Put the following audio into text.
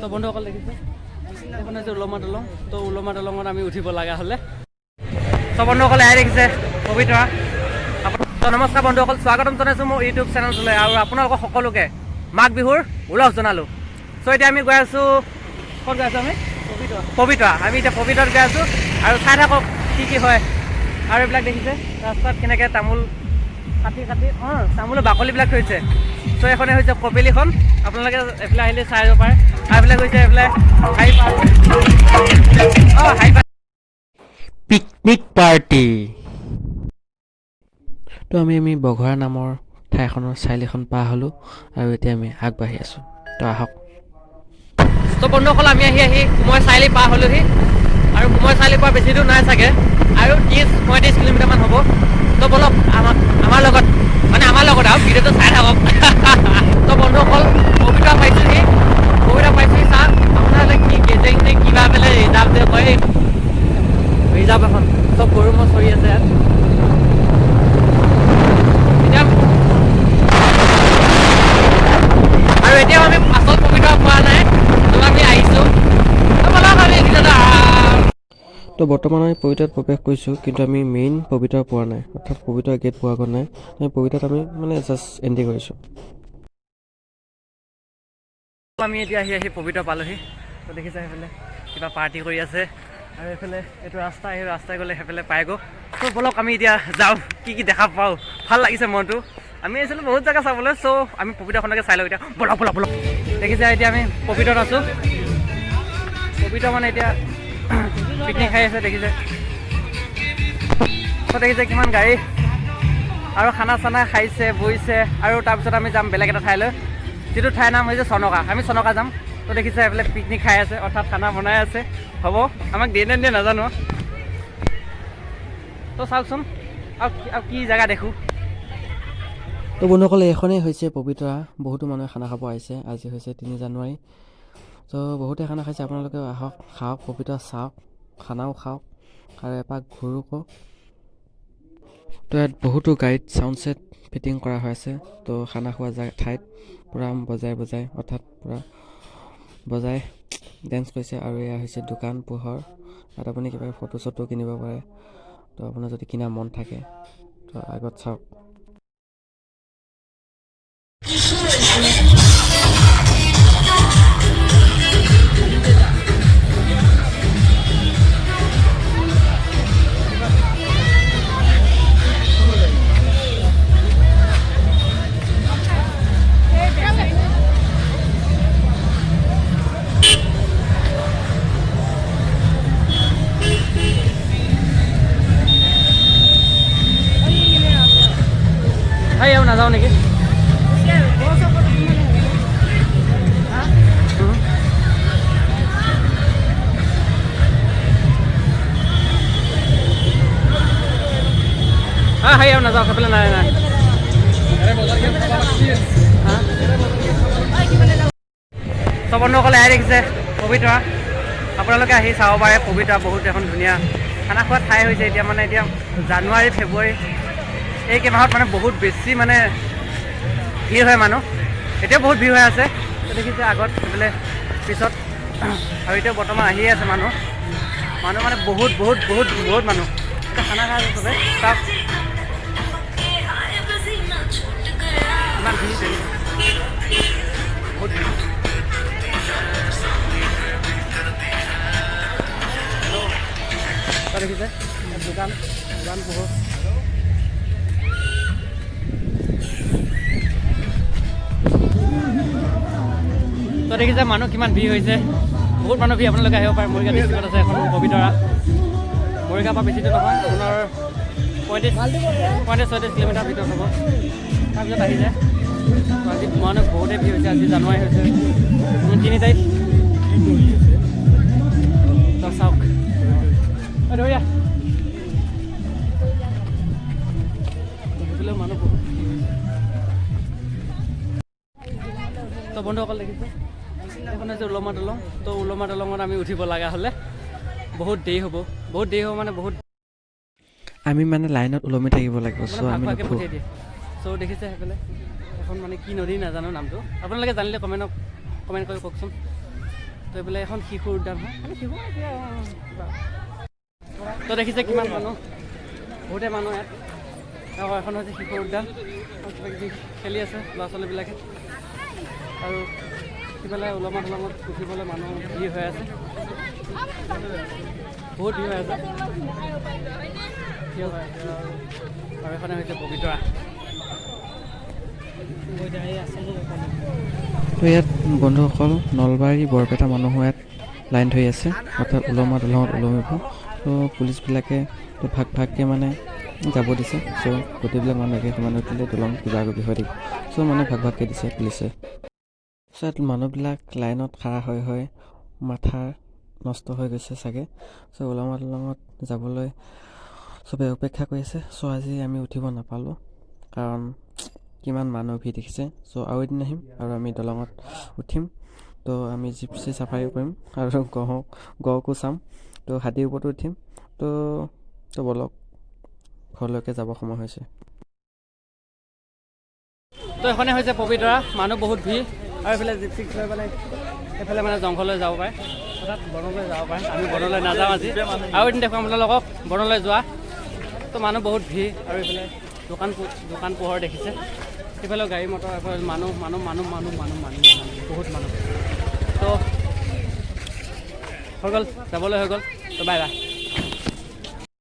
তো বন্ধুসকল, দেখিছে, এইখন হৈছে ওলমা দলং। তো ওলমা দলঙত আমি উঠিব লগা হ'লে। তো বন্ধুসকলে, এয়াই দেখিছে পবিতৰা। তো নমস্কাৰ বন্ধুসকল, স্বাগতম জনাইছোঁ মোৰ ইউটিউব চেনেলটোলৈ আৰু আপোনালোকক সকলোকে মাঘ বিহুৰ ওলগ জনালোঁ। চ' এতিয়া আমি গৈ আছোঁ, ক'ত গৈ আছোঁ আমি? পবিতৰা। আমি এতিয়া পবিতৰাত গৈ আছোঁ আৰু চাই থাকক কি কি হয়। আৰু এইবিলাক দেখিছে, ৰাস্তাত কেনেকৈ তামোল কাটি কাটি, অঁ, তামোলৰ বাকলিবিলাক থৈছে। চ' এইখনে হৈছে কপিলিখন। আপোনালোকে এইফালে আহিলে চাই আহিব পাৰে। আৰু এইফালে গৈছে, এইফালে হাই পাৰ্ক, অঁ, হাই পাৰ্ক। Picnic party. তো আমি আমি বঘৰা নামৰ ঠাইখনৰ চাৰিআলিখন পাৰ হ'লোঁ আৰু এতিয়া আমি আগবাঢ়ি আছোঁ। তো আহক। তো বন্ধুসকল, আমি আহি আহি কুমৈ চাৰিআলি পাৰ হ'লোহি আৰু কুমৈ চাৰিআলিৰ পৰা বেছি দূৰ নাই চাগে, আৰু 30-35 কিলোমিটাৰমান হ'ব। তো ব'লক আমাৰ লগত, মানে আমাৰ লগত আৰু ভিডিঅ'টো চাই থাকক। তো বন্ধুসকল, পবিতৰা পাইছোহি, পবিতৰা পাইছোহি। চাওক আপোনালোকে, কি গেজেং নে কিবা বোলে ৰিজাৰ্ভ যে কয়, ৰিজাৰ্ভ এখন। চব গৰু ম'হ চৰি আছে ইয়াত এতিয়া। আৰু এতিয়াও আমি আচল পবিতৰা পোৱা নাই। তো আমি আহিছোঁ। তো ব'লক আমি ভিডিঅ'টো তো বৰ্তমান আমি পবিতৰাত প্ৰৱেশ কৰিছোঁ, কিন্তু আমি মেইন পবিতৰা পোৱা নাই, অৰ্থাৎ পবিতৰা গেট পোৱাগৈ নাই। আমি পবিতৰাত আমি মানে জাষ্ট এণ্ট্ৰি কৰিছোঁ। আমি এতিয়া আহি আহি পবিতৰা পালোহি। তো দেখিছে, সেইফালে কিবা পাৰ্টি কৰি আছে আৰু এইফালে এইটো ৰাস্তা, এই ৰাস্তাই গ'লে সেইফালে পায়গৈ। তো ব'লক, আমি এতিয়া যাওঁ, কি কি দেখা পাওঁ। ভাল লাগিছে মনটো। আমি আহিছিলোঁ বহুত জেগা চাবলৈ, চ' আমি পবিতৰাখনকে চাই লওঁ এতিয়া। ব'লক, ব'লক, ব'লক। দেখিছে, এতিয়া আমি পবিতৰাত আছোঁ। পবিতৰা মানে এতিয়া পিকনিক খাই আছে, দেখিছে। তো দেখিছে কিমান গাড়ী আৰু খানা চানা খাইছে, বইছে। আৰু তাৰপিছত আমি যাম বেলেগ এটা ঠাইলৈ, যিটো ঠাইৰ নাম হৈছে চনকা। আমি চনকা যাম। তো দেখিছে, এইফালে পিকনিক খাই আছে, অৰ্থাৎ খানা বনাই আছে। হ'ব, আমাক দিয়ে নে নিদিয়ে নাজানো। তো চাওকচোন আৰু কি জেগা দেখোঁ। তো বন্ধুসকল, এইখনেই হৈছে পবিতৰা। বহুতো মানুহে খানা খাব আহিছে। আজি হৈছে 3 জানুৱাৰী। তো বহুতে খানা খাইছে। আপোনালোকেও আহক, খাওক, পবিতৰা চাওক, খানাও খাওক আৰু এপাক ঘূৰকো। তো ইয়াত বহুতো গাড়ীত চাউণ্ড ছেট ফিটিং কৰা হৈ আছে। তো খানা খোৱা জেগা ঠাইত পূৰা বজাই বজাই, অৰ্থাৎ পূৰা বজাই ডেন্স কৰিছে। আৰু এয়া হৈছে দোকান পোহাৰ। ইয়াত আপুনি কিবা ফটো চটো কিনিব পাৰে। তো আপোনাৰ যদি কিনা মন থাকে, তো আগত চাওক। হাই, আৰু নাযাওঁ নেকি? হুম। হাই, আৰু নাযাওঁ সেইফালে। নাই নাই। হা? তো বন্ধুসকলে, এয়াই দেখিছে পবিতৰা। আপোনালোকে আহি চাব পাৰে। পবিতৰা বহুত এখন ধুনীয়া খানা খোৱা ঠাই হৈছে। এতিয়া মানে এতিয়া জানুৱাৰী, ফেব্ৰুৱাৰী এই কেইমাহত মানে বহুত বেছি মানে ভিৰ হয় মানুহ। এতিয়া বহুত ভিৰ হৈ আছে। তো দেখিছে, আগত, সেইফালে, পিছত আৰু এতিয়া বৰ্তমান আহিয়ে আছে মানুহ। মানুহ মানে বহুত বহুত বহুত বহুত মানুহ। এতিয়া খানা খাই আছে চবে। চাওক ইমান ভিৰ দেখিছে। বহুত ভিৰ। তাত দেখিছে, ইয়াত দোকান দোকান বহুত। তো দেখিছে, মানুহ কিমান ভিৰ হৈছে, বহুত মানুহ ভিৰ। আপোনালোকে আহিব পাৰে। মৰিগাঁও ডিষ্ট্ৰিক্টত আছে এখন পবিতৰা। মৰিগাঁৱৰ পৰা বেছি দূৰ নহয়, আপোনাৰ 35, 36 কিলোমিটাৰ ভিতৰত হ'ব। তাৰপিছত আহি যায়। তো আজি মানুহ বহুতেই ভিৰ হৈছে। আজি জানুৱাৰী হৈছে 3 তাৰিখ। তো চাওক। ঐ, ধৰিয়া। সেইফালেও মানুহ বহুত ভিৰ হৈছে। তো বন্ধুসকল, দেখিছে, এইখন হৈছে ওলমা দলং। তো ওলমা দলঙত আমি উঠিব লগা হ'লে বহুত দেৰি হ'ব, বহুত দেৰি হ'ব, মানে বহুত আমি মানে লাইনত ওলমি থাকিব লাগিব। মানে চ' ভাগ আমি ভাগকৈ নুঠো। পঠিয়াই দিয়ে। চ' দেখিছে, সেইফালে এখন মানে কি নদী নাজানো নামটো। আপোনালোকে জানিলে কমেণ্ট কৰি কওকচোন। তো এইফালে এখন শিশু উদ্যান হয়, মানে শিশু মানে কিবা, কিবা। তো দেখিছে কিমান মানুহ, বহুতে মানুহ ইয়াত। আৰু এখন হৈছে শিশু উদ্যান আৰু কিবা কিবি খেলি আছে ল'ৰা ছোৱালীবিলাকে। আৰু সিফালে ওলমা দলঙত উঠিবলৈ মানুহ ভিৰ হৈ আছে, বহুত ভিৰ হৈ আছে, থিয় হৈ আছে। আৰু এখনে হৈছে পবিতৰা। তো ইয়াত বন্ধুসকল, নলবাৰী, বৰপেটা মানুহো ইয়াত লাইন ধৰি আছে, অৰ্থাৎ ওলমা দলঙত ওলমিব। তো পুলিচবিলাকে তো ভাগ ভাগকৈ মানে যাব দিছে। চ' গোটেইবিলাক মানুহ একে সমানে উঠিলে দলং কিবা কিবি হৈ থাকিব। চ' মানে ভাগ ভাগকৈ দিছে পুলিচে। চ' ইয়াত মানুহবিলাক লাইনত খাৰা হৈ হৈ মাথা নষ্ট হৈ গৈছে চাগে। চ' ওলমা দলঙত যাবলৈ চবে অপেক্ষা কৰি আছে। চ' আজি আমি উঠিব নাপালোঁ, কাৰণ কিমান মানুহ ভিৰ দেখিছে। চ' আৰু এদিন আহিম আৰু আমি দলঙত উঠিম। তো আমি জিপচি চাফাৰী কৰিম আৰু গঁড়কো চাম, তো হাতীৰ ওপৰতো উঠিম। তো ব'লক, ঘৰলৈকে যাব সময় হৈছে। তো এখনে হৈছে পবিতৰা, মানুহ বহুত ভিৰ। আৰু এইফালে জিপচি লৈ পেলাই এইফালে মানে জংঘললৈ যাব পাৰে, অৰ্থাৎ বনলৈ যাব পাৰে। আমি বনলৈ নাযাওঁ আজি, আৰু এদিন দেখুৱাম আপোনালোকক বনলৈ যোৱা। তো মানুহ বহুত ভিৰ আৰু এইফালে দোকান পোহৰ দেখিছে। সেইফালেও গাড়ী মটৰ, এইফালে মানুহ মানুহ মানুহ মানুহ মানুহ মানুহ মানুহ, বহুত মানুহ। তো হৈ গ'ল, যাবলৈ হৈ গ'ল। তো বাই বাই।